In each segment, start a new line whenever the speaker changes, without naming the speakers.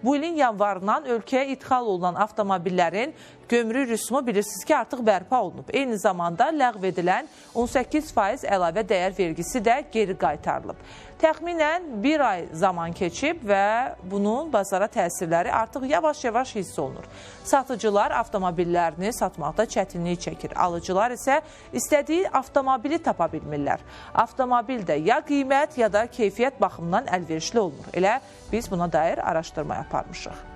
Bu ilin yanvarından ölkəyə idxal olunan avtomobillərin gömrük rüsumu bilirsiniz ki, artıq bərpa olunub. Eyni zamanda ləğv edilən 18% əlavə dəyər vergisi də geri qaytarılıb. Təxminən bir ay zaman keçib və bunun bazara təsirləri artıq yavaş-yavaş hiss olunur. Satıcılar avtomobillərini satmaqda çətinlik çəkir. Alıcılar isə istədiyi avtomobili tapa bilmirlər. Avtomobil də ya qiymət, ya da keyfiyyət baxımından əlverişli olmur. Elə biz buna dair araşdırma aparmışıq.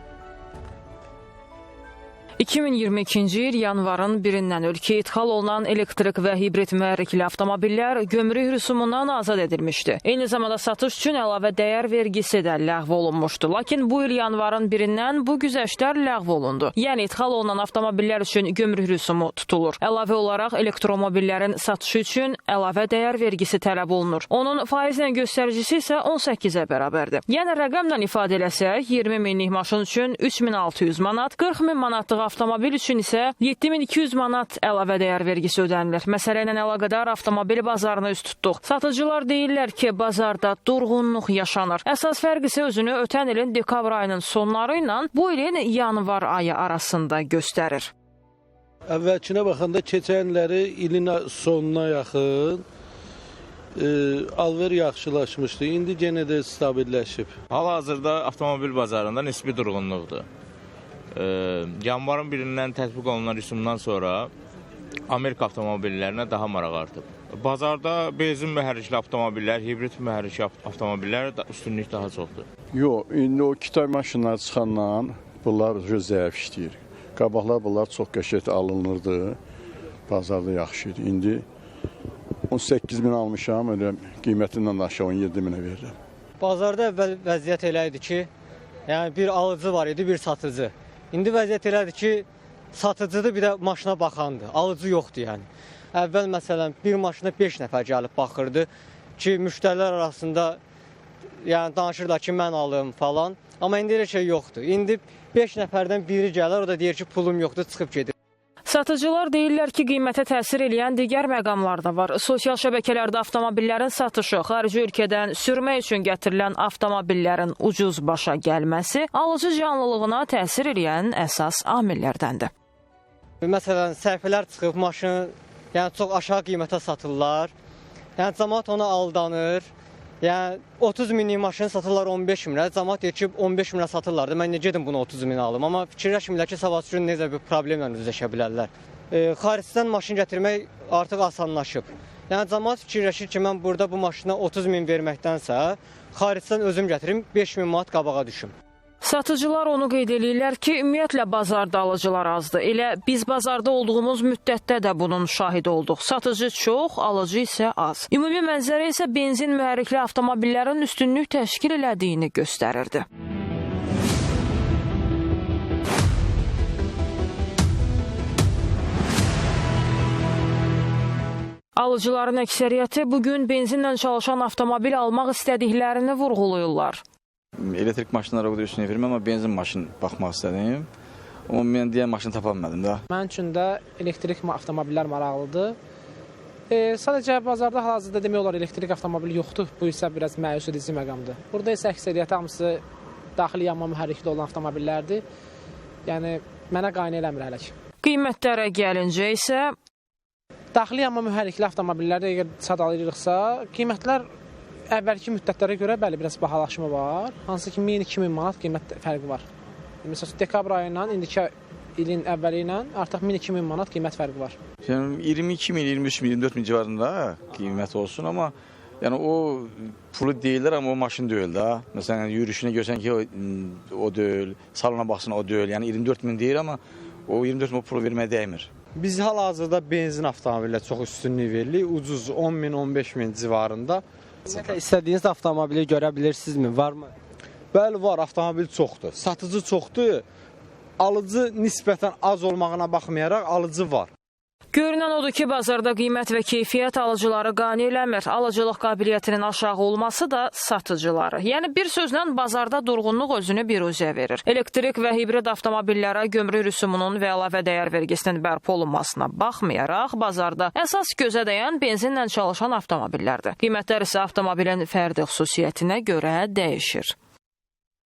2022-ci il yanvarın 1-dən ölkəyə idxal olunan elektrik və hibrid mühərrikli avtomobillər gömrük rüsumundan azad edilmişdi. Eyni zamanda satış üçün əlavə dəyər vergisi də ləğv olunmuşdu. Lakin bu il yanvarın 1-dən bu güzəştlər ləğv olundu. Yəni idxal olunan avtomobillər üçün gömrük rüsumu tutulur. Əlavə olaraq elektromobillərin satışı üçün əlavə dəyər vergisi tələb olunur. Onun faizlə göstəricisi isə 18-ə bərabərdir. Yəni rəqəmlə ifadə eləsək, 20 minlik maşın üçün 3600 manat, 40 min manatlıq avtomobil üçün isə 7200 manat əlavə dəyər vergisi ödənilir. Məsələ ilə əlaqədar avtomobil bazarına üz tutduq. Satıcılar deyirlər ki, bazarda durğunluq yaşanır. Əsas fərq isə özünü ötən ilin dekabr ayının sonları ilə bu ilin yanvar ayı arasında göstərir.
Əvvəlkinə baxanda keçən illəri ilin sonuna yaxın alver yaxşılaşmışdı. İndi yenə də stabilləşib.
Hal-hazırda avtomobil bazarında nisbi durğunluqdur. Yanvarın 1-dən tətbiq olunan rüsumdan sonra Amerika avtomobillərinə daha maraq artıb. Bazarda benzin mühərrikli avtomobillər, hibrid mühərrikli avtomobillər üstünlük daha çoxdur.
Yox, indi o Kitay maşınları çıxandan bunlar zəif işləyir. Qabaqlar bunlar çox qəşəng alınırdı, bazarda yaxşı idi. İndi 18 min almışam, elə qiymətindən aşağı 17 minə verirəm.
Bazarda əvvəl vəziyyət elə idi ki, yəni bir alıcı var idi, bir satıcı. İndi vəziyyət elədir ki, satıcıdır, bir də maşına baxandır, alıcı yoxdur yəni. Əvvəl məsələn bir maşına 5 nəfər gəlib baxırdı ki, müştərilər arasında yəni danışırlar ki, mən alım falan. Amma indi elə şey yoxdur. İndi 5 nəfərdən biri gəlir, o da deyir ki, pulum yoxdur, çıxıb gedir.
Satıcılar deyirlər ki, qiymətə təsir eləyən digər məqamlar da var. Sosial şəbəkələrdə avtomobillərin satışı, xarici ölkədən sürmək üçün gətirilən avtomobillərin ucuz başa gəlməsi alıcı canlılığına təsir eləyən əsas amillərdəndir.
Məsələn, səhifələr çıxıb maşını, yəni çox aşağı qiymətə satırlar. Yəni camaat ona aldanır. Yəni 30 minlik maşını satırlar 15 minə. Camaat deyir ki, 15 minə satırlar da, mən necə gedim bunu 30 minə alım? Amma fikirləşmirlər ki, sabah gün necə bir problemlə üzləşə bilərlər. Xaricdən maşın gətirmək artıq asanlaşıb. Yəni camaat fikirləşir ki, mən burada bu maşına 30 min verməkdənsə, xaricdən özüm gətirim, 5 min manat qabağa düşüm.
Satıcılar onu qeyd eləyirlər ki, ümumiyyətlə bazarda alıcılar azdır. Elə biz bazarda olduğumuz müddətdə də bunun şahidi olduq. Satıcı çox, alıcı isə az. Ümumi mənzərə isə benzin mühərrikli avtomobillərin üstünlük təşkil elədiyini göstərirdi. Alıcıların əksəriyyəti bugün benzinlə çalışan avtomobil almaq istədiklərini vurğulayırlar.
Elektrik maşınlara o qədər üstünlük verməm, amma benzin maşın baxmaq istədim. Amma mən deyən maşını tapa bilmədim də.
Mənim üçün də elektrik avtomobillər maraqlıdır. Sadəcə bazarda hal-hazırda demək olar elektrik avtomobili yoxdur. Bu isə biraz məyus edici məqamdır. Burada isə əksəriyyəti hamısı daxili yanma mühərrikli olan avtomobillərdir. Yəni mənə qane eləmir hələ ki.
Qiymətlərə gəlincə isə
daxili yanma mühərrikli avtomobillərdə əgər sadalayırıqsa, qiymətlər əvvəlki müddətlərə görə bəli, biraz bahalaşma var. Hansı ki, 1000-2000 manat qiymət fərqi var. Məsələn, dekabr ayı ilə, indiki ilin əvvəli ilə artıq 1000-2000 manat qiymət fərqi var.
Yəni 22 min, 23 min, 24 min civarında qiymət olsun, amma yəni o pulu deyirlər, amma o maşın deyil də. Məsələn, yürüyüşünə görsən ki, o deyil, salona baxsın o deyil. Yəni 24 min deyir, amma o 24 min o pulu verməyə dəymir.
Biz hal-hazırda benzin avtomobilə çox üstünlük veririk. Ucuz 10 min, 15 min civarında.
Ümumiyyətlə, istədiyiniz avtomobili görə bilirsinizmi? Varmı?
Bəli, var. Avtomobil çoxdur. Satıcı çoxdur. Alıcı nisbətən az olmağına baxmayaraq alıcı var.
Görünən odur ki, bazarda qiymət və keyfiyyət alıcıları qane eləmir. Alıcılıq qabiliyyətinin aşağı olması da satıcıları. Yəni bir sözlə bazarda durğunluq özünü biruzə verir. Elektrik və hibrid avtomobillərə gömrük rüsumunun və əlavə dəyər vergisinin bərpa olunmasına baxmayaraq bazarda əsas gözə dəyən benzinlə çalışan avtomobillərdir. Qiymətlər isə avtomobilin fərdi xüsusiyyətinə görə dəyişir.